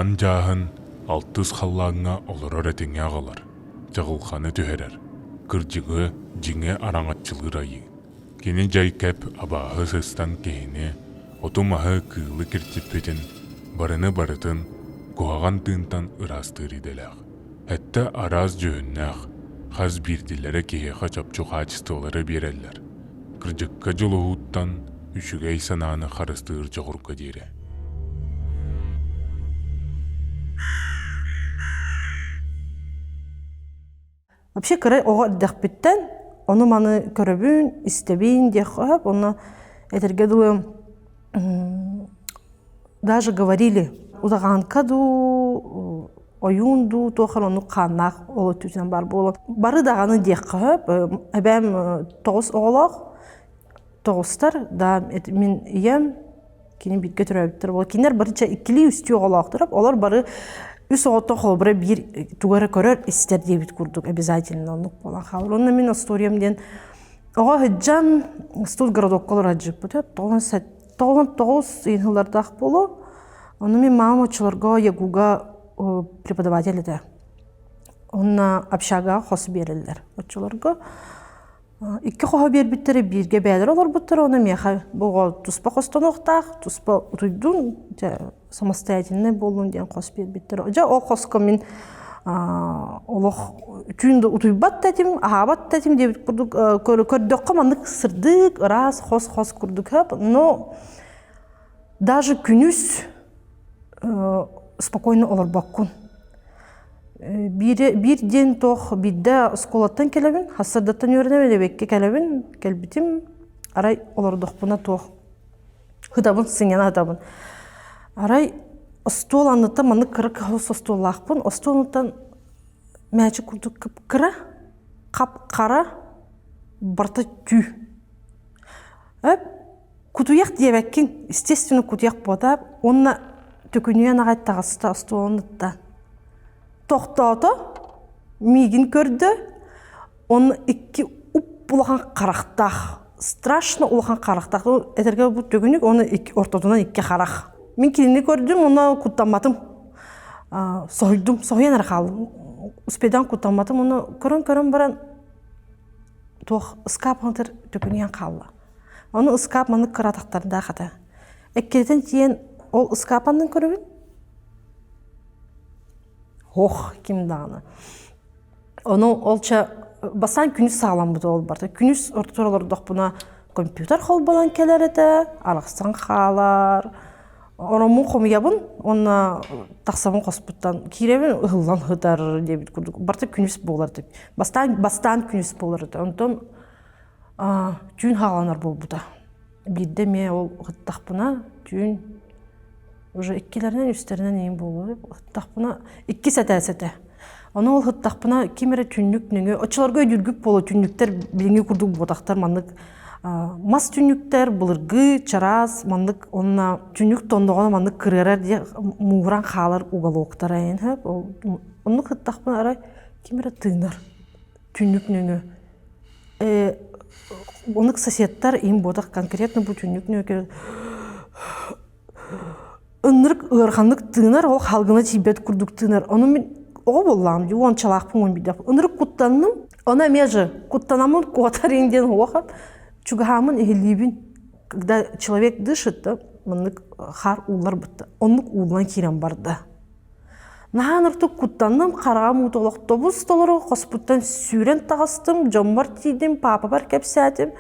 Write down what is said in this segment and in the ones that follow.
Улахан дьааһын алтыс халлааҥҥа олорор этиҥи аҕалар, чаҕылханы түһэрэр, кырдьыгы, дьиҥи араҥаччылыыр айыы. Кини дьай-кэп абааһы сыстан киһини, оту-маһы кыылы киртиппитин, барыны барытын куһаҕан тыынтан ыраастыыр идэлээх. Эттэ араас дьүһүннээх, хас биирдиилэрэ киһиэхэ чопчу хаачыстыбалары биэрэллэр, кырдьыкка дьулуһууттан үчүгэй санааны харыстыыр дьоҕурга диэри. Вообще кыра оҕо эрдэхпиттэн ону-маны көрөбүн, истэбин диэх сөп. Онно этэргэ дылы даже говорили удаҕанка дуу, ойуун дуу туох эрэ оннук хааннаах ол өттүтүнэн баар буолан. Бары даҕаны диэххэ сөп. Эбээм тоҕус оҕолоох, тоҕустар да мин ийэм кини бииргэ төрөөбүттэр буолар кинилэр бары чэ иккилии үстүү оҕолоохторо олор бары үс оҕоттон холобура биир тугу эрэ көрөр истэр диэбит курдук обязательно оннук буолан хаалар онно мин историям диэн оҕо сылдьан студгородокка олоро сылдьыппыт 99 ыйылардаах буолуо ону мин мамам оччолорго ягуга преподаватель этэ онно общагаҕа хос биэрэллэр оччолорго Икки хоһо биэрбиттэрэ бииргэ бэйэлэрэ олорбуттара, ону миэхэ бу оҕо туспа хостонуохтаах, туспа утуйдун, дьэ самостоятельнай буоллун диэн хос биэрбиттэрэ. Дьэ ол хоско мин олох түүн да утуйбат да этим, аһаабат да этим диэбит курдук көрдөххө маннык сырдык, ыраас хос-хос курдук хөп, но даже күнүс спокойно олорбоккун. Биир, биир диэн туох биирдэ оскуолаттан кэлэбин, хассардаттан үөрэнэбин, эбиэккэ кэлэбин, кэлбитим, арай олордохпуна туох ытабын, сынньана ытабын. Арай остуол анныттан маннык кыра кыһыл остуоллаахпын, остуол анныттан мээчик курдук кып-кыра, хап-хара, барыта түү. Эп Кутуйах диэбэккин, естественно кутуйах буотаап уонна төкүнүйэн аҕай таҕыста остуолун ытта. Тохтоото, миигин көрдө, уонна икки уп-улахан харахтаах, страшно улахан харахтаах. Этэргэ бу төкүнүк уонна икки ортотунан икки харах. Мин кинини көрдүм уонна куттамматым. Соһуйдум, соһуйан эрэ хааллым. Успейдаан куттамматым уонна көрөн-көрөн баран туох ыскаап аҥатар төкүнүйэн хаалла. Ону ыскаап маннык кыра атахтардаах этэ. Эккирэтэн тиийэн ол ыскаап аннын көрөбүн. Ох, ким даҕаны. Ону олча бастаан күнүс саҕаламмыт ол барта. Күнүс ортотугар олордохпуна компьютер холбонон кэлэр этэ, арахсан хаалар. Ороммун хомуйабын уонна тахсабын хоспуттан киирэбин ыһыллан сытар диэбит курдук. Барыта күнүс буолар этэ. Бастаан бастаан күнүс буолар этэ. Онтон түүн хааланар буолбута. Биирдэ эмиэ ол ыһыттахпына түүн уже иккилэринэн үстэринэн иин буолуо ыһыттахпына иккис этээс этэ. Ону ол ыһыттахпына ким эрэ түннүк нөҥүө оччолорго өйдүүргүт буолуо түннүктэр билиҥҥи курдук буотахтар маннык мас түннүктэр былыргы чараас маннык уонна түннүк тондоҕоно маннык кырыарар диye мууһуран хаалар уголоктара эн оннук ыһыттахпына арай ким эрэ тыынар түннүк нөҥүө Оннук соседтар им буотах конкретно бу түннүк нөкө ынырык ыараханнык тыынар, ол халгына тиийбэт курдук тыынар. Ону мин оҕо буоллаҕым дии, уончалаахпын уон биирдээх. Ынырык куттанным. Ону эмиэ же куттанаммын куотар ин диэн уохап чугаһааммын иһиллиибин. Когда человек дышит, да, маннык хаар ууллар бытта. Оннук ууллан киирэн барда. Наһаа ынырыктык куттанным, хараҕым уута олохтобус толору хоспуттан сүүрэн таҕыстым, дьоммор тиийдим, паапабар кэпсээтим.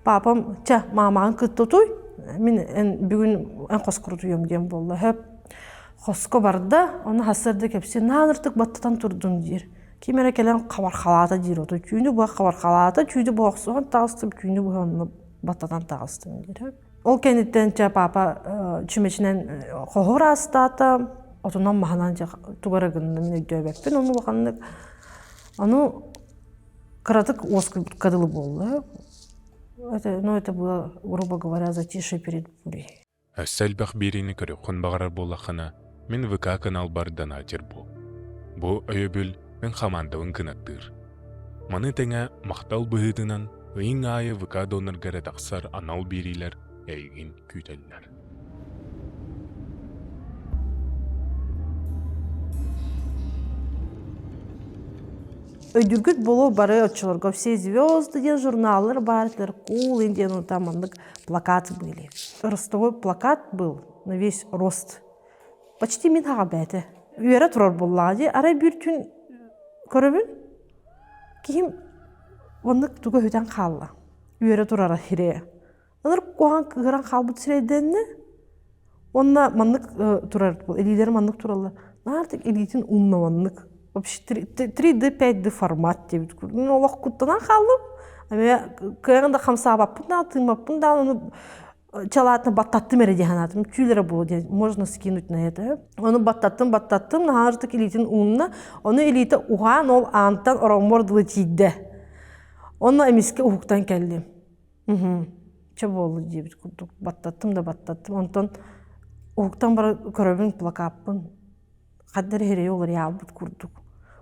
Паапам, чэ, маамаҕын кытта утуй, мин эн бүгүн эн хоскор утуйуом диэн буолла. Сөп. Хоско барда, ону сарсыарда кэпсиир, наһаа ынырыктык баттатан турдум диир. Ким эрэ кэлэн хабархалаата диир, оту түүнү быһа хабархалаата, түүнү быһа охсуһан таҕыстым, түүнү быһа онно баттатан таҕыстым диир. Ол кэнниттэн чэ папа чүмэчинэн хоһу ыраастаата, отунан маһынан дьэ тугу эрэ гынна мин өйдөөбөппүн ону улаханнык. Ону кыратык уоскуйбукка дылы буолла. Это, ну, это было, грубо говоря, затишье перед бурей. Өссө элбэх биэриини көрүөххүн баҕарар буоллаххына, мин ВК каналбар донатер буол. Бу өйөбүл мин хамаандабын кынаттыыр. Маны тэҥэ махтал быһыытынан ыйыҥ аайы ВК донорга эрэ тахсар анал биэриилэр эйигин күүтэллэр. Өйдүүргүт буолуо бары оччолорго «Все звезды» диэн журналлар баартар, «Кул» диэн там маннык плакат были. Ростовой плакат был на весь рост. Почти мин хаҕа бээтэ. Үөрэ турар буоллаҕа дии. Арай биир күн көрөбүн, киһим оннук тугу өһүтэн хаалла. Үөрэ турара хире. Ынырык куһаҕан кыыһыран хаалбыт сирэйдэннэ. Уонна маннык турар, илиилэрэ маннык тураллар. Наартык илиитин уунна маннык. Вообще 3D, 5D формат диэбит курдук. Мин олох куттанан хааллым. Эмиэ кыайан да хамсаабаппын да, тыыммаппын да, ону чалаатына баттаттым эрэ дии санаатым. Түүл эрэ буолуо диэн можно скинуть на это. Ону баттаттым, баттаттым, наһаартык илиитин уунна. Ону илиитэ уһаан ол аантан ороммор дылы тиийдэ. Онно эмискэ уһуктан кэллим. Чэ буолла диэбит курдук баттаттым да баттаттым. Онтон уһуктан баран көрөбүн плакаппын ханна эрэ иһирэйи уларыйаабыт курдук.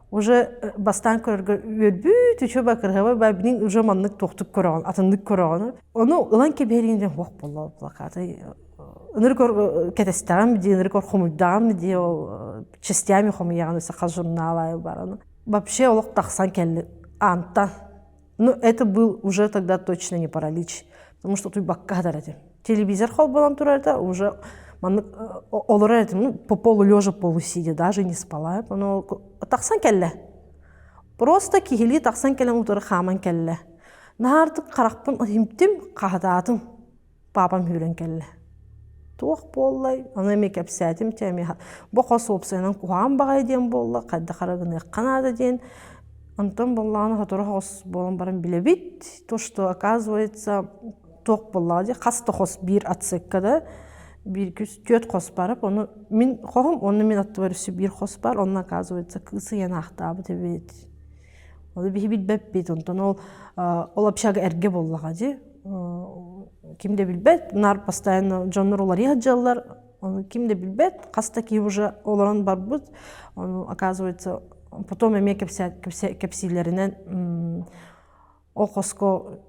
Уже бастаан көрөргө үөрбүт, үчүгэй кырыһабай бай билин уже маннык туохтук көрөҕүн, атыннык көрөҕүн. Ону ылан кэбиһэриин диэн суох буолла плакаты. Ынырык кэтэстэҕим дии, ынырык хомуйдаҕым дии, ол частями хомуйаҕын саха журнал айы баран. Вообще олох тахсан кэлли аантан. Ну, это был уже тогда точно не паралич, потому что утуйбакка сытар этим. Телевизор холбонон турар этэ, уже маннык олорор этим, ну, по полу лежа, полусидя, даже не спала. Ону тахсан кэллэ. Просто киһилии тахсан кэлэн утары хааман кэллэ. Наһаартык харахпын иһимтим, хаһытаатым. Папам үүрэн кэллэ. Туох буоллай? Ону эмиэ кэпсээтим, чэ эмиэ бу хос уопсайынан куһаҕан баҕайы диэн буолла, хайдах эрэ гыныахха наада диэн. Онтон буоллаҕына сотору хос буолан баран билэбит, то, что оказывается, туох буоллаҕа дии, хас да хос биир отсекка да биир күс түөрт хос барып, ону мин хоһум, онно мин аттыбар өссө биир хос бар, онно оказывается кыыс ыйанаахтаабыт эбит. Ону биһи билбэппит, онтон ол ол общага эргэ буоллаҕа дии. Ким да билбэт, наар постоянно дьоннор уларыйа сылдьаллар, ону ким да билбэт, хас да киһи уже олорон барбыт, ону оказывается потом эмиэ кэпсиилэринэн ол хоско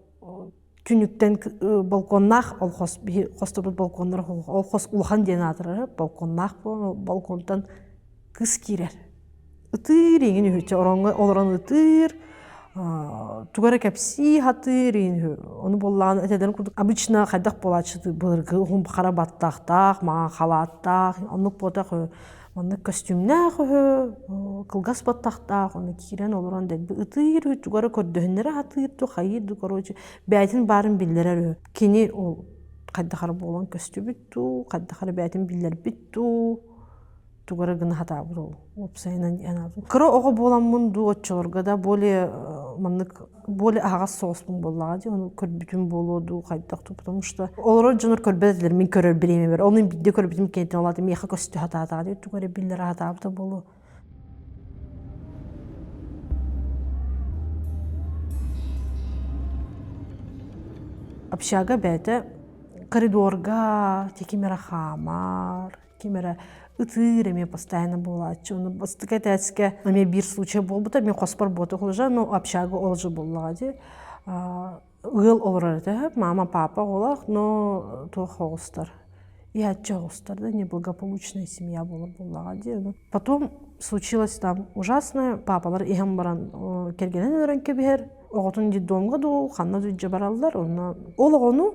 түннүктэн балконнаах ол хос биһи хосторбут балконнар ол хос улахан диэн аатырар балконнаах буолан балконтан кыс киирэр ытыыр иҥин үһү чэ ороҥҥо олорон ытыыр тугу эрэ кэпсии сатыыр иҥин үһү ону буоллаҕына этэллэрин курдук обычно хайдах буолааччы былыргы уһун хара баттахтаах маҥан халааттаах оннук буотах үһү маннык көстүүмнээх үһү кылгас баттахтаах ону киирэн олорон дэлби ытыыр үһү тугу эрэ көрдөһүннэрэ сатыыр дуу хайыыр дуу короче бэйэтин баарын биллэрэр үһү кини ол хайдах эрэ буолан көстүбүт дуу хайдах эрэ бэйэтин биллэрбит дуу тугу эрэ гына сатаабыт ол уопсайынан диэн кыра оҕо буоламмын дуу оччолорго да более маннык более аһаҕас соҕуспун буоллаҕа дии ону көрбүтүм буолуо дуу хайдах дуу потому что олорор дьоннор көрбөт этилэр мин көрөр бириэмэбэр ону биирдэ көрбүтүм кэнниттэн ол аата миэхэ көстө сатаатаҕа дии тугу эрэ биллэрэ сатаабыта буолуо общага бэйэтэ коридорга ким эрэ хаамар ким эрэ ытыыр эмиэ постоянно буолааччы. Ону бастакы этээскэ эмиэ биир случай буолбута. Мин хоспор буотах уже, но общага ол же буоллаҕа дии. Ыал олорор этэ, мама, папа оҕолоох, но туох оҕустар. Иһээччи оҕустар да, неблагополучная семья буолар буоллаҕа дии. Потом случилось там ужасное. Папалар иһэн баран кэргэнин өлөрөн кэбиһэр. Оҕотун детдомҥа дуу, ханна дуу илдьэ бараллар. Онно ол оҕону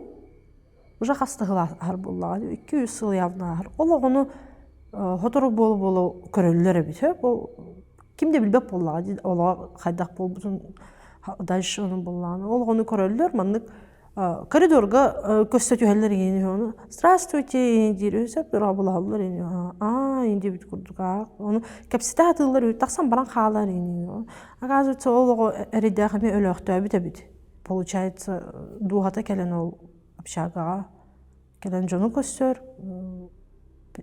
уже хас да сыл ааһар буоллаҕа 2-3 сыл явно ааһар. Ол оҕону сотору буола-буола көрөллөр эбит сөп. Ол ким да билбэт буоллаҕа дии олоҕо хайдах буолбутун дальше ону буоллаҕына. Ол оҕону көрөллөр маннык коридорга көстө түһэллэр иһин ону здравствуйте диир сөп дорооболоһоллор иһин аа диэбит курдук аа ону кэпсэтэ сатыыллар тахсан баран хаалар иһин оказывается ол оҕо эрэйдээх эмиэ өлөөхтөөбүт эбит получается дууһата кэлэн ол общагаҕа кэлэн дьону көрсөр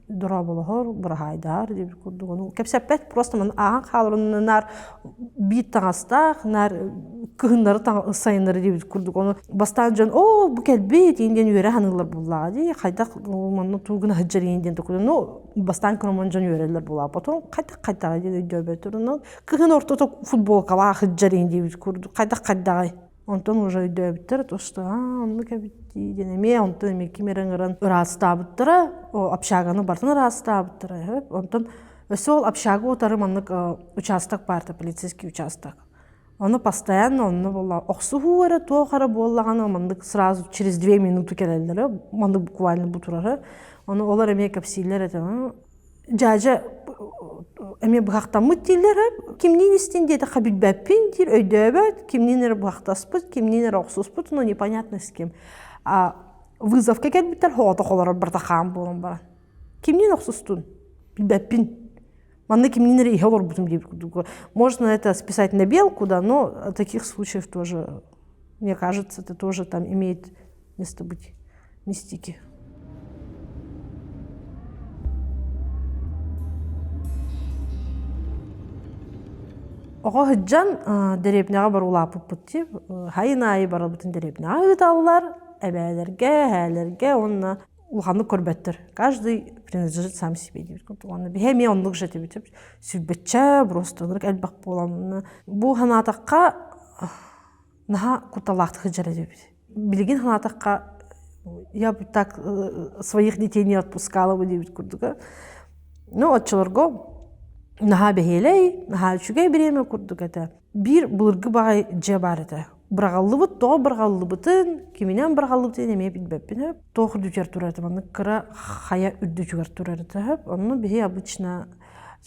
дорооболоһор быраһаайдаһар диэбит курдук ону кэпсэппэт просто маны ааһан хаалар наар биир таҥастаах наар кыһыннары сайыннары диэбит курдук ону бастаан дьон оо бу кэлбит диэн үөрэ саныыллар буоллаҕа дии хайдах манна туу гына сылдьар диэн токуйда ну бастаан көрөн дьон үөрэллэр буолаа потом хайдах хайдаҕай диэн өйдөөбөттөр ону кыһын ортото футболкалаах сылдьар диэбит курдук хайдах хайдаҕай Онтон уже өйдөөбүттэр, то что аа оннук эбит дии диэн эмиэ онтон эмиэ ким эрэ ыҥыран ыраастаабыттара, общаганы барытын ыраастаабыттара. Онтон өссө ол общага утары маннык участок баар полицейский участок. Ону постоянно онно буолла охсуһуу эрэ туох эрэ буоллаҕына маннык сразу через две минуты кэлэллэрэ маннык буквально бу турара. Ону олор эмиэ кэпсииллэр этэ. Дьаадьа эмиэ быһахтаммыт дииллэр кимниин истин диэтэххэ билбэппин диир өйдөөбөт кимниин эрэ быһахтаспыт кимниин эрэ охсуспут но непонятно с кем а вызовка кэлбиттэр соҕотох олорор барыта хаан буолан баран кимниин охсустун билбэппин манна кимниин эрэ иһэ олорбутум диэбит курдук можно это списать на белку да но таких случаев тоже мне кажется это тоже там имеет место быть мистики Оҕо сылдьан дэриэбинэҕэ бары улааппыппыт дии. Хайын аайы барыбытын дэриэбинэҕэ ыыталлар, эбээлэргэ, эһээлэргэ уонна улаханнык көрбөттөр. Каждый принадлежит сам себе диэбит курдук. Уонна биһи эмиэ оннук же этибит. Сүүрбэччэ просто ынырык элбэх буолан бу санаатахха наһаа кутталаахтык сылдьар этибит. Билигин санаатахха я бы так своих детей не отпускала бы диэбит курдук. Ну, оччолорго наһаа бэһиэлэй, наһаа үчүгэй бириэмэ курдук этэ. Биир былыргы баҕай дьиэ баар этэ. Быраҕаллыбыт, тоҕо быраҕаллыбытын, киминэн быраҕаллыбытын эмиэ билбэппин. Туох үрдүгэр турар этэ, маннык кыра хайа үрдүгэр турар этэ. Онно биһи обычно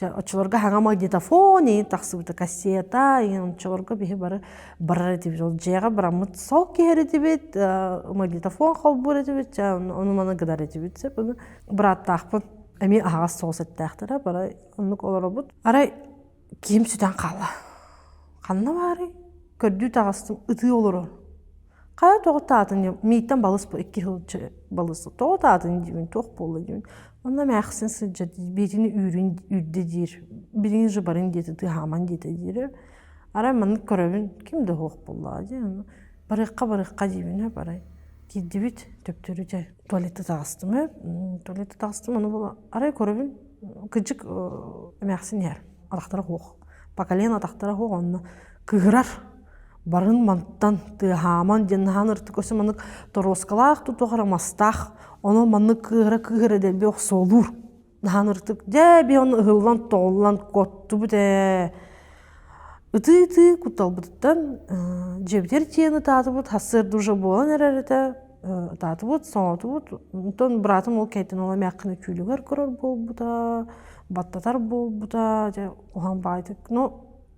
оччолорго хаҥа магнитофон иин тахсыбыта кассета иин оччолорго биһи бары барар этибит ол дьиэҕэ бараммыт сол киһэр этибит магнитофон холбуур этибит ону маны гынар этибит сөп ону бырааттаахпын эмиэ аһаҕас соҕус эттээхтэрэ бары оннук олоробут арай киһим сүтэн хаалла ханна баарый көрдүү таҕыстым ытыы олорор Хайа тоҕо таатын мииттэн балыс бу икки сыл балыс тоҕо таатын диибин туох буолла диибин онно эмээхсин сылдьар биитини үүрүн үүрдэ диир билигин же барын диэтэ тыаһааман диэтэ диирэ арай маннык көрөбүн ким да суох буоллаҕа дии ону барыахха барыахха диибин барай киирдибит төптөрү дьэ туалетта таҕыстым ээ туалетта таҕыстым ону була арай көрөбүн кыдьык эмээхсин иһэр атахтара суох по колено атахтара суох онно кыыһырар Барын мантан тыаһааман диэн наһаан ыртык өссө маннык торуоскалаах тутуох эрэ мастаах онон маннык кыыһыра кыыһыра дэлби охсуолуур наһаан ыртык дьэ би ону ыһыллан тоҕуллан куоттубут ээ ытыы-ытыы кутталбытыттан дьиэбитигэр тиийэн ытаатыбыт сарсыарда уже буолан эрэр этэ ытаатыбыт соҥоотубут онтон быраатым ол кэнниттэн ол эмээххини түүлүгэр көрөр буолбута баттатар буолбута дьэ куһаҕан баҕайытык но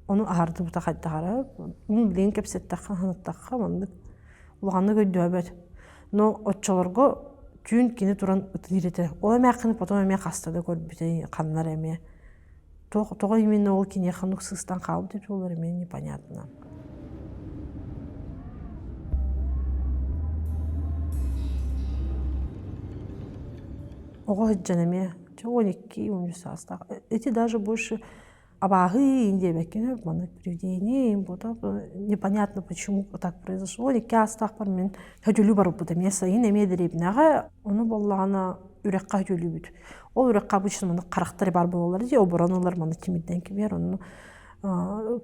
Ону аһардыбыта хайдах эрэ билигин кэпсэттэххэ, санаттахха маннык улаханнык өйдөөбөт. Но оччолорго түүн кини туран ытыыр этэ. Ол эмээххини потом эмиэ хаста да көрбүтэ ханна эрэ эмиэ. Тоҕо именно ол киниэхэ оннук сыстан хаалбыт эбит буоллар эмиэ непонятно. Оҕо сылдьан эмиэ 12 13 саастаах. Эти даже больше абааһы диэбэккин маннык привидение непонятно почему так произошло икки аастаахпар мин хөдьүлүү барбыт эмиэ сайын эмиэ дэриэбинэҕэ ону буоллаҕына үрэххэ хөдьүлүүбүт ол үрэххэ обычно маннык харахтар баар буолаллар дии оборон ылар маннык тимирдэн кибиэр онно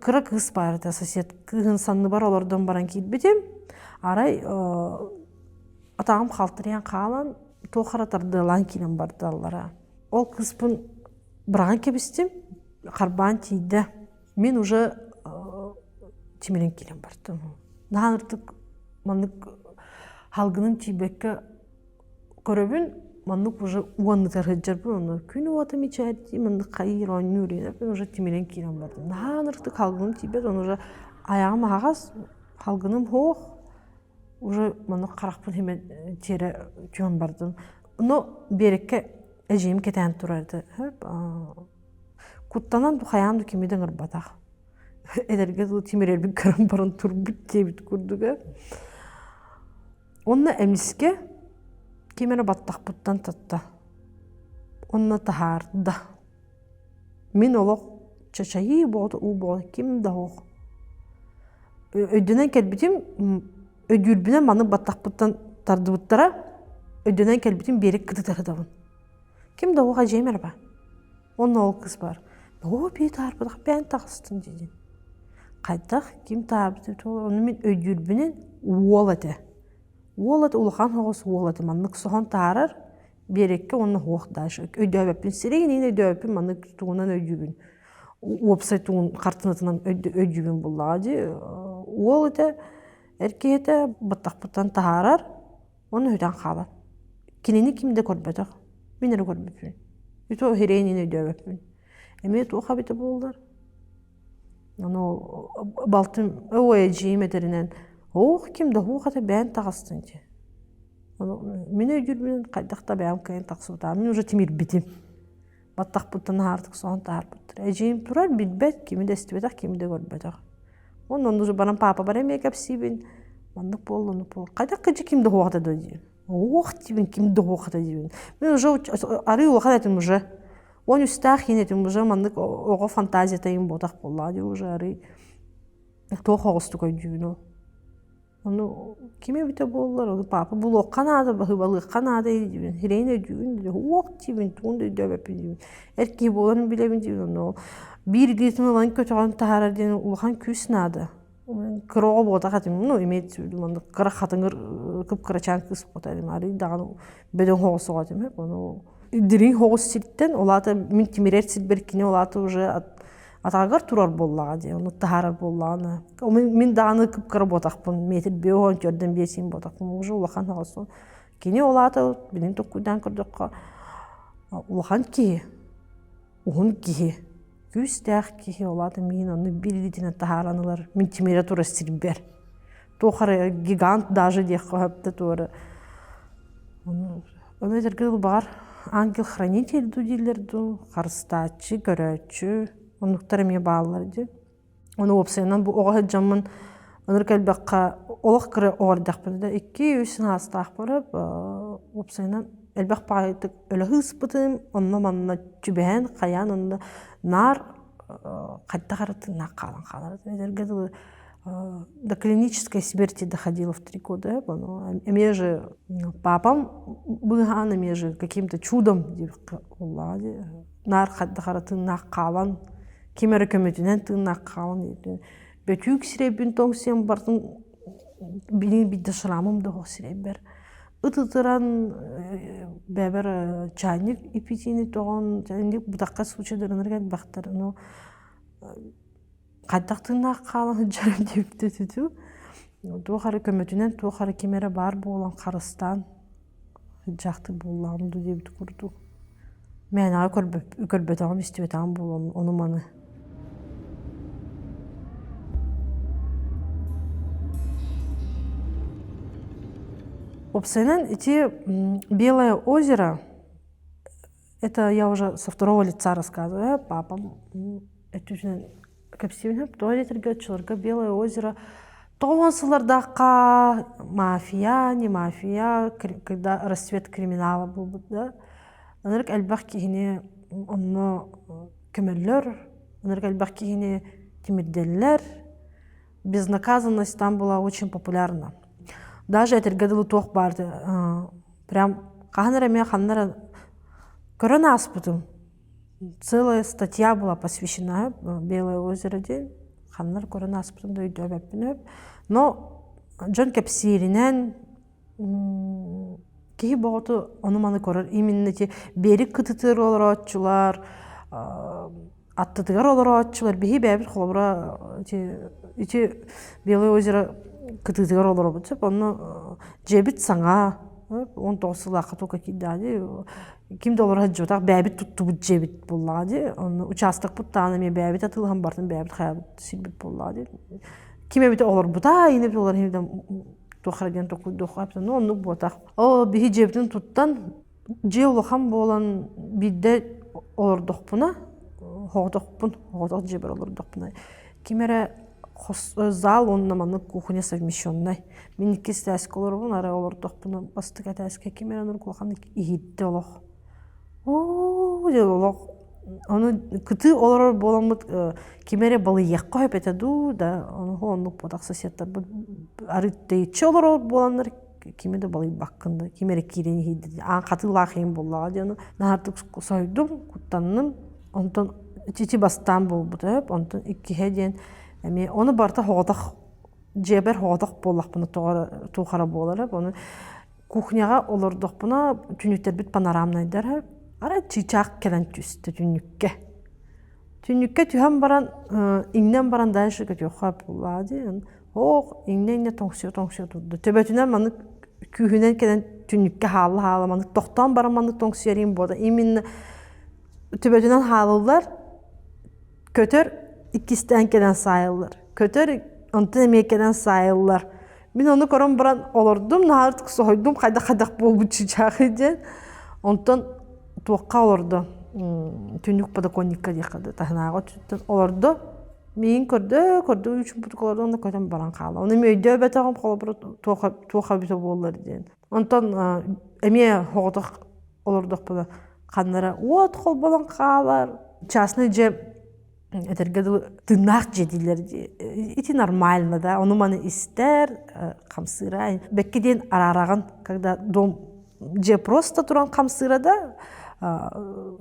кыра кыыс баар этэ сосед кыыһын санныбар олордон баран киирбитим арай атаҕым халтарыйан хаалан туох эрэ тардыалаан киирэн бардаллара ол кыыспын быраҕан кэбистим харбаан тиийдэ мин уже тимирэн киирэн бардым наһаа ыртык маннык халгыным тиийбэккэ көрөбүн маннык уже уоннутар сылдьарбын ону күн уота мичээрдии маннык хайыыр оонньуур уже тимирэн киирэн бардым наһаа ыртык халгыным тиийбэт ону уже айаҕым аһаҕас халгыным суох уже маннык харахпын химэн тиэрэ түһэн бардым но биэрэккэ Эдьиийим кэтээн турар этэ. Куттанан хайаан да кими да ыҥырбатах. Эдэргэ дылы тимирэрбин көрөн баран турбут диэбит курдуга. Онно эмискэ ким эрэ баттахпыттан татта. Онно таһаарда. Мин олох чачайыы буолта уу буолта ким да суох. Өйдөнөн кэлбитим Өйдүүрбүнэн маннык баттахпыттан тардыбыттара, өйдөнөн кэлбитим биэрик кытытарыдабын. Ким да оҕо дьиэм эрэ баар. Онно ол кыс баар. Оо, бии таарбатах бэйэн таҕыстын диидин. Хайдах ким таарбыт ону мин өйдүүрбүнэн уол этэ. Уол этэ улахан соҕус уол этэ маннык соһон таарар биэрэккэ уонна суох дальше өйдөөбөппүн сирэйин иһин өйдөөбөппүн маннык тугунан өйдүүбүн. Уопсай тугун хартыынатынан өйдүүбүн буллаҕа дии. Уол этэ, эр киһи этэ баттахпыттан таһаарар, уонна сүтэн хаалар. Кинини ким да көрбөтөх, мин эрэ көрбүппүн. Үтүө иһирэйин өйдөөбөппүн. Эмиэ туох эбитэ буоллар? Ону балтым ой эдьиийим этэринэн ох ким да һуох этэ бэйэн таҕыстын дии. Ону мин өйдүүрбүнэн хайдах да бэйэм кыайан тахсыбатаҕым. Мин уже тимирбитим. Баттахпыттан аһаартык соһон таһаарбыттар. Эдьиийим турар билбэт, кими да истибэтэх, кими да көрбөтөх. Онно онно баран паапабар эмиэ кэпсиибин. Маннык буолла, оннук буолла. Хайдах кыдьы ким да һуох этэ дуо диибин. Ох диибин, ким да һуох этэ диибин. Мин уже арыы улахан этим уже. 13-таах иһин этим уже маннык оҕо фантазията иһин буотах буоллаҕа дии уже арый туох оҕустук өйдүүбүн ол. Ону ким эбитэ буоллар, ону папа булуохха наада, баһыыбалыахха наада диибин, сирэйин өйдүүбүн, уох диибин, тугун да өйдөөбөппүн диибин. Эр киһи буолан билэбин диибин, ону биир илиитин ылан көтөҕөн таһаарар диэн улахан күүс наада. Кыра оҕо буотах этим, ну имеется в виду маннык кыра хатыҥыр кып-кырачаан кыыс буота этим, арый даҕаны бөдөҥ оҕус оҕо этим, ону дириҥ оҕус сиртэн, ол аата мин тимирэр сирбэр кини ол аата уже атаҕыгар турар буоллаҕа дии, ону таһаарар буоллаҕына. Мин даҕаны кып-кыра буотахпын, метр биэс төрдөн биэсиин буотахпын, уже улахан оҕосу. Кини ол аата билин толкуйдаан көрдөххө, улахан киһи, уһун киһи, күүстээх киһи, ол аата миин ону биир илиитинэн таһааран ылар, мин тимирэ турар сирбэр. Туох эрэ гигант даже диэххэ сөп да туора. Ону этэргэ дылы баҕар ангел-хранитель дуу дииллэр дуу, харыстааччы, көрөөччү, оннуктар эмиэ бааллар дии. Ону уопсайынан бу оҕо сылдьаммын ынырык элбэххэ олох кыра оҕо эрдэхпинэ да 2-3 саастаах барып уопсайынан элбэх баҕайытык өлө сыыспытым, онно-манна түбэһэн, хайаан онно наар хайдах эрэ тыыннаах хаалан хаалар. Этэргэ дылы до клинической смерти доходила в 3 года. Эмиэ же папам быыһаан эмиэ же каким-то чудом наар хайдах эрэ тыыннаах хаалан ким эрэ көмөтүнэн тыыннаах хаалан бөтүүк сирэйбин тоҥсуйан бартын билин биирдэ шрамым да сирэйбэр ыт ытыран бэбэр чайник ипитини тоҕон бутахха случайдарынар элбэхтэр ну хайдах тыыннаах хаалан сылдьарым диэбитэ туох эрэ көмөтүнэн туох эрэ ким эрэ баар буолан харыстаан сылдьаахтык буоллаҕым дуу диэбит курдук мээнэҕэ көрбөтөҕүм истибэтэҕим буолуом ону-маны Уопсайынан ити Белое озеро это я уже со второго лица рассказываю папам өттүнэн кэпсиибин тоҕо диэтэргэ оччолорго Белое озеро 90 сыллардаахха мафия не мафия когда расцвет криминала буолбут да ынырык элбэх киһини онно көмөллөр ынырык элбэх киһини тимирдэллэр безнаказанность там была очень популярна даже этэргэ дылы туох баар прям хаһан эрэ эмиэ ханна эрэ көрөн ааспытым целая статья была посвящена Белое озеро диэн ханна эрэ көрөн ааспытым да өйдөөбөппүн өп но дьон кэпсииринэн киһи боҕоту ону-маны көрөр именно ити берег кытытыгар олорооччулар аттытыгар олорооччулар биһи бэйэбит холобура ити ити Белое озеро кытыытыгар олоробут сөп онно дьиэбит саҥа 19 сыллаахха только киирдэҕэ дии ким да олоро сылдьыбатах бэйэбит туттубут дьиэбит буоллаҕа дии онно учаастакпыт даҕаны эмиэ бэйэбит атыылаһан бартын бэйэбит хайабыт сирбит буоллаҕа дии ким эбитэ олорбута ини эбит олор туох эрэ диэн толкуйдуохха ну оннук буотах оо биһи дьиэбитин туттан Дьиэ улахан буолан биирдэ олордохпуна, оҕотохпун, оҕотох дьиэбэр олордохпуна, ким эрэ хос зал уонна маннык кухня совмещеннай. Мин иккис этээскэ олоробун, арай олордохпуна бастакы этээскэ ким эрэ оннук улаханнык иһиттэ олох. Оо диэн олох ону кытыы олорор буоламмыт ким эрэ балыйыахха сөп этэ дуу да ону оннук буотах соседтарбыт арыт тэйиччи олорор буоланнар кими да балыйбаккын да ким эрэ киирэн иһийдэ аан хатыылаах иһин буоллаҕа диэн наһаартык соһуйдум куттанным онтон ити бастаан буолбута өп онтон иккиһэ диэн эмиэ ону барыта соҕотох дьиэбэр соҕотох буоллахпына туох эрэ буолар ону кухняҕа олордохпуна түннүктэрбит панорамнайдар арай чыычаах кэлэн түстэ түннүккэ. Түннүккэ түһэн баран, иҥнэн баран дальше көтүөххэ буоллаҕа дии. Оох, иҥнэ-иҥнэ тоҥсуйа-тоҥсуйа турда. Төбөтүнэн маннык күүһүнэн кэлэн түннүккэ хаалла-хаалла маннык тохтоон баран маннык тоҥсуйар иһин буолла. Именно төбөтүнэн хаалыллар, көтөр иккистээн кэлэн саайыллар. Көтөр онтон эмиэ кэлэн саайыллар. Мин ону көрөн баран олордум, наһаа соһуйдум, хайдах-хайдах буолбут чыычаахый диэн. Онтон туохха олордо? Түннүк подоконникка диэххэ да таһынааҕы өттүттэн олордо. Миигин көрдө, көрдө үчүн олордо, онно көтөн баран хаалла. Ону эмиэ өйдөөбөтөҕүм, холобура туох туох эбитэ буоллар диэн. Онтон эмиэ соҕотох олордохпуна ханна эрэ уот холбонон хаалар. Частный дьиэ этэргэ дылы тыыннаах дьиэ дииллэр ити нормально да ону маны истэр хамсыыра бэкки диэн араараҕын когда дом дьиэ просто туран хамсыыра да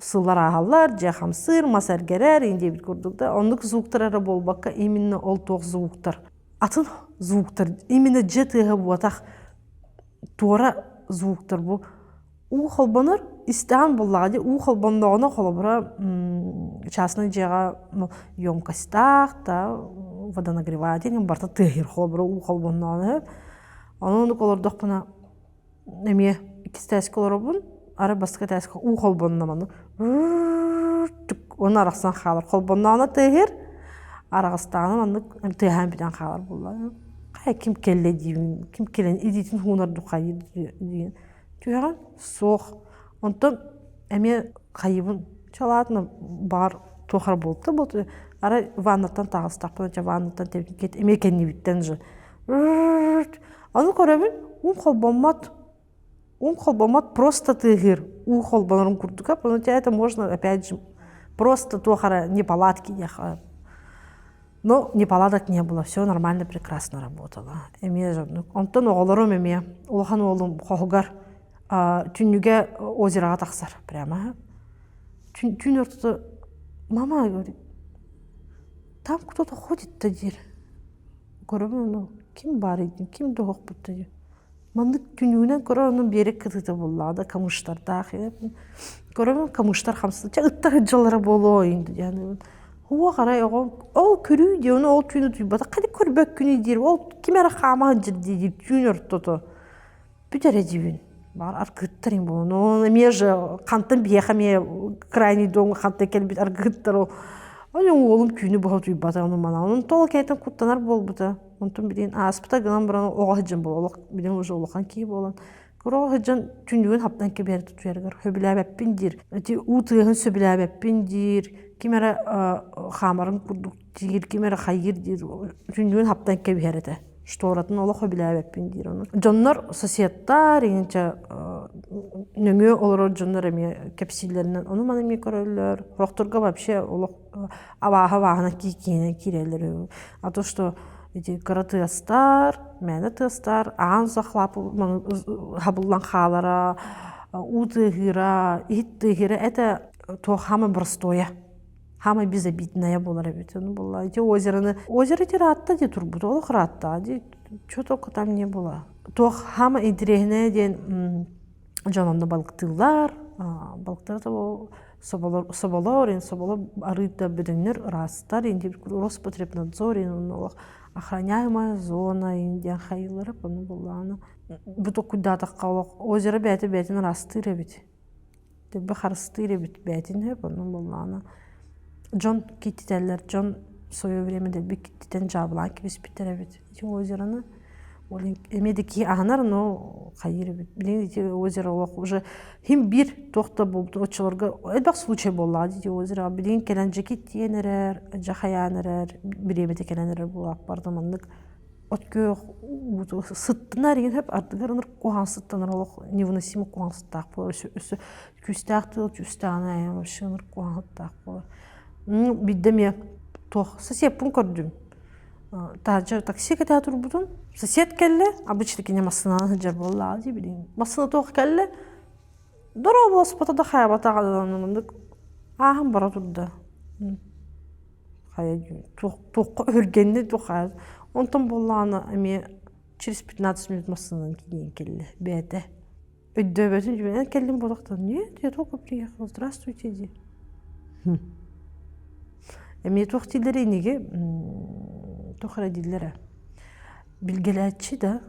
сыллар ааһаллар дьиэ хамсыыр мас эргэрэр ин диэбит курдук да оннук звуктар эрэ буолбакка именно ол туох звуктар атын звуктар именно дьиэ тыаһа буотах туора звуктар бу Уу холбонор, истэҕин буллаҕа дии, уу холбонноҕуна холобура частнай дьиэҕэ емкостаах да водонагреватель барыта тыаһыыр холобура уу холбонноҕуна сөп. Ону оннук олордохпуна эмиэ иккис этээскэ олоробун, арай бастакы этээскэ уу холбонно маннык уонна арахсан хаалар. Холбонноҕуна тыаһыыр, араҕастаҕына маннык тыаһаан бүтэн хаалар буолла. Хайа ким кэллэ диибин, ким кэлэн илиитин уунар дуу хайыы диэн Түһэҕин? Суох. Онтон эмиэ хайыыбын чалаатына баҕар туох эрэ буолта буолта арай ваннаттан таҕыстахпына дьэ ваннаттан тэбиккит эмиэ кэннибиттэн же ону көрөбүн уум холбоммот уум холбоммот просто тыаһыыр уу холбонорун курдук ону это можно опять же просто туох эрэ неполадки диэххэ Но неполадок не было, все нормально, прекрасно работало. Эмиэ дьоннук. Онтон оҕолорум эмиэ улахан уолум хоһугар түннүгэ озероҕа тахсар прямо. Түүн ортото мама говорит, там кто-то ходит-то диир. Көрөбүн ону ким баар ким да диир. Маннык түннүгүнэн көрөр онон биэрэк кытыыта буоллаҕа да камыштардаах көрөбүн камыштар хамсыы чэ ыттар сылдьаллара буолуо диэн уох арай оҕом ол көрүү диэн ол түүнү утуйбатах хайдах көрбөккүнүй диир ол ким эрэ хаама сылдьар диир түүн ортото бүт эрэ диибин баҕар аргыттар им буолан ол эмиэ же хантан биһиэхэ эмиэ крайний домҥа хантан кэлбит аргыттар ол уолум түүнү быһа утуйбата ону манан онтон ол кэнниттэн куттанар буолбута Онтон билигин ааспыта гынан баран оҕо сылдьан буолан олох билигин уже улахан киһи буолан кыра оҕо сылдьан түннүгүн хаптан кэбиһэр тутуйарыгар сөбүлээбэппин диир. Ити уу тыаһын сөбүлээбэппин диир, ким эрэ хаамарын курдук диир, ким эрэ хайыыр диир, түннүгүн хаптан кэбиһэр этэ. Шторатын олох сөбүлээбэппин диир ону. Дьоннор соседтар иҥинчэ нөҥүө олорор дьоннор эмиэ кэпсииллэринэн ону маны эмиэ көрөллөр. Сорохторго вообще олох абааһы абааһынан киинэн киирэллэр үһү. А то что эти кыра тыастар, мээнэ тыастар, аан хабыллан хаалара, уу тыаһыыра, иһит тыаһыыра это туох самое простое, самое безобидное буолар эбит. Ону буолла ити озероны, озеро ити ыраатта дии турбут, олох ыраатта дии, что только там не было. Туох самое интэриэһинэйэ диэн дьон онно балыктыыллар, балыктара соболор соболор ин соболор арыыта бөдөҥнөр ыраастар ин Роспотребнадзор ин олох охраняемая зона ин диэн хайыылара ону буллаана бу токуйдаатахха олох озеро бэйэтэ бэйэтин ыраастыыр эбит төбө харыстыыр эбит бэйэтин хөп ону буллаана дьон киттитэллэр дьон в свое время дэлби киттитэн дьаабылаан кэбиспиттэр эбит ити озероны Ол эмиэ да киһи аһынар, но хайыыр эбит. Билигин ити озеро олох уже хим биир туох да буолбут оччолорго элбэх случай буоллаҕа дии озероҕа. Билигин кэлэн дьэ киттиэн эрэр, дьэ хайаан эрэр, бириэмэтэ кэлэн эрэр буолаах барда маннык от күөх ууту сыттанар игин хөп ардыгар ыныр куһаҕан сыттанар олох невыносимо куһаҕан сыттаах буолар өссө күүстээх тыал күүстээҕинэ айан вообще ыныр куһаҕан сыттаах буолар. Биирдэ эмиэ туох сосеппун көрдүм Таһырдьа такси кэтэһэ турбутум. Сосед кэллэ, обычно кини массыынанан сылдьар буоллаҕа дии билигин. Массыына туох кэллэ, дорооболоспото да хайабатаҕа да оннук ааһан бара турда. Хайа туохха өһүргэннэ туох хайа. Онтон буоллаҕына эмиэ через 15 минут массыынанан киирэн кэллэ бэйэтэ. Өйдөөбөтүн дьүбэнэн кэллим буолахтан нет, я только приехала, здравствуйте дии. Эмиэ туох дииллэрий инниги туох эрэ дииллэрэ билгэлээччи да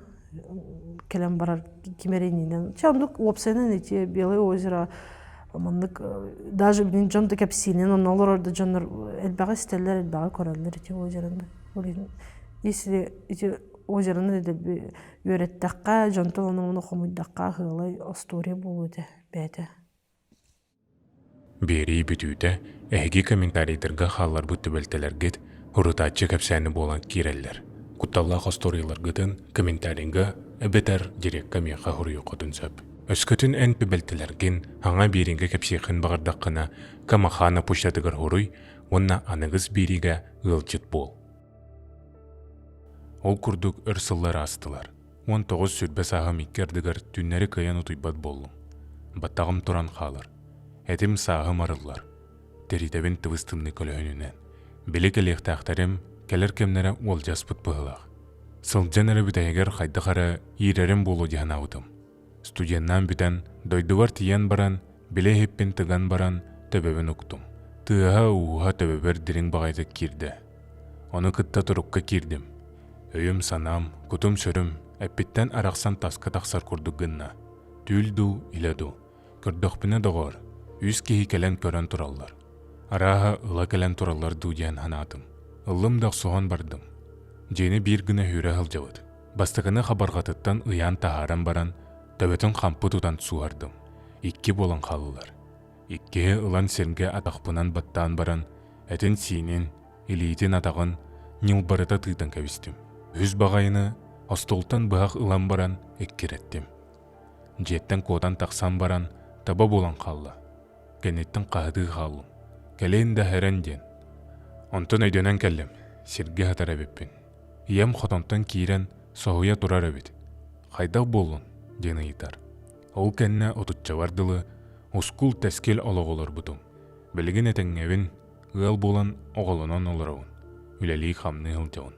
кэлэн барар ким эрэ иннинэн. Чэ оннук уопсайынан ити Белое озеро маннык даже билин дьон да кэпсиинэн онно олорор да дьоннор элбэҕи истэллэр, элбэҕи көрөллөр ити озероны. Ол иһин если ити озероны дэлби үөрэттэххэ, дьонтон ону-муну хомуйдахха ыһыалай остуоруйа буолуо этэ бэйэтэ. Биэрии бүтүүтэ эһиги комментарийдарга хаалларбыт түбэлтэлэргит урутааччы кэпсээни буолан киирэллэр. Кутталлаах остуоруйаларгытын комментарийга эбэтэр дирекка миэхэ суруйуоххутун сөп. Өскөтүн эн түбэлтэлэргин хаҥа биэриигэ кэпсиэххин баҕардаххына, Камахана почтатыгар суруй уонна аныгыс биэриигэ ыалдьыт буол. Ол курдук өр сыллар аастылар. 19 сүрбэ сааһым икки ардыгар түннэри кыайан утуйбат буоллум. Баттаҕым туран хаалар. Этим сааһым арыллар. Тэритэбин тыбыс-тымныы көлөһүнүнэн. Били кэлиэхтээхтэрим кэлэр кэмнэрэ уолдьаспыт быһыылаах. Сылдьан эрэ бүтэһигэр хайдах эрэ иирэрим буолуо дии санаабытым. Студеннаан бүтэн, дойдубар тиийэн баран, били иһиппин тыган баран, төбөбүн уктум. Тыаһа-ууһа төбөбөр дириҥ баҕайытык киирдэ. Ону кытта турукка киирдим. Өйүм-санаам, кутум-сүрүм эппиттэн арахсан таска тахсар курдук гынна. Түүл дуу, илэ дуу. Көрдөхпүнэ, доҕоор, үс киһи кэлэн көрөн тураллар. Арааһа, ыла кэлэн тураллар дуу диэн санаатым. Ыллым да охсуһан бардым. Дьиэни биир гына сүүрэ сылдьабыт. Бастакыны хабарҕатыттан ыйаан таһааран баран, төбөтүн хампы тутан сууһардым. Икки буолан хааллылар. Иккиһи ылан сиргэ атахпынан баттаан баран, этин-сиинин, илиитин-атаҕын ньылбарыта тыытан кэбистим. Үһүс баҕайыны остуолтан быһах ылан баран эккирэттим. Дьиэттэн куотан тахсан баран таба буолан хаалла. Кэнниттэн хаһытыы хааллым. Кэлин да хэрэн диэн. Онтон өйдөнөн кэллим, сиргэ сытар эбиппин. Ийэм хотонтон киирэн соһуйа турар эбит. «Хайдах буоллун?» диэн ыйытар. Ол кэннэ отуччабар дылы ускул-тэскил олоҕу олорбутум. Билигин этэҥҥэбин, ыал буолан оҕолонон олоробун, үлэлии-хамныы сылдьабын.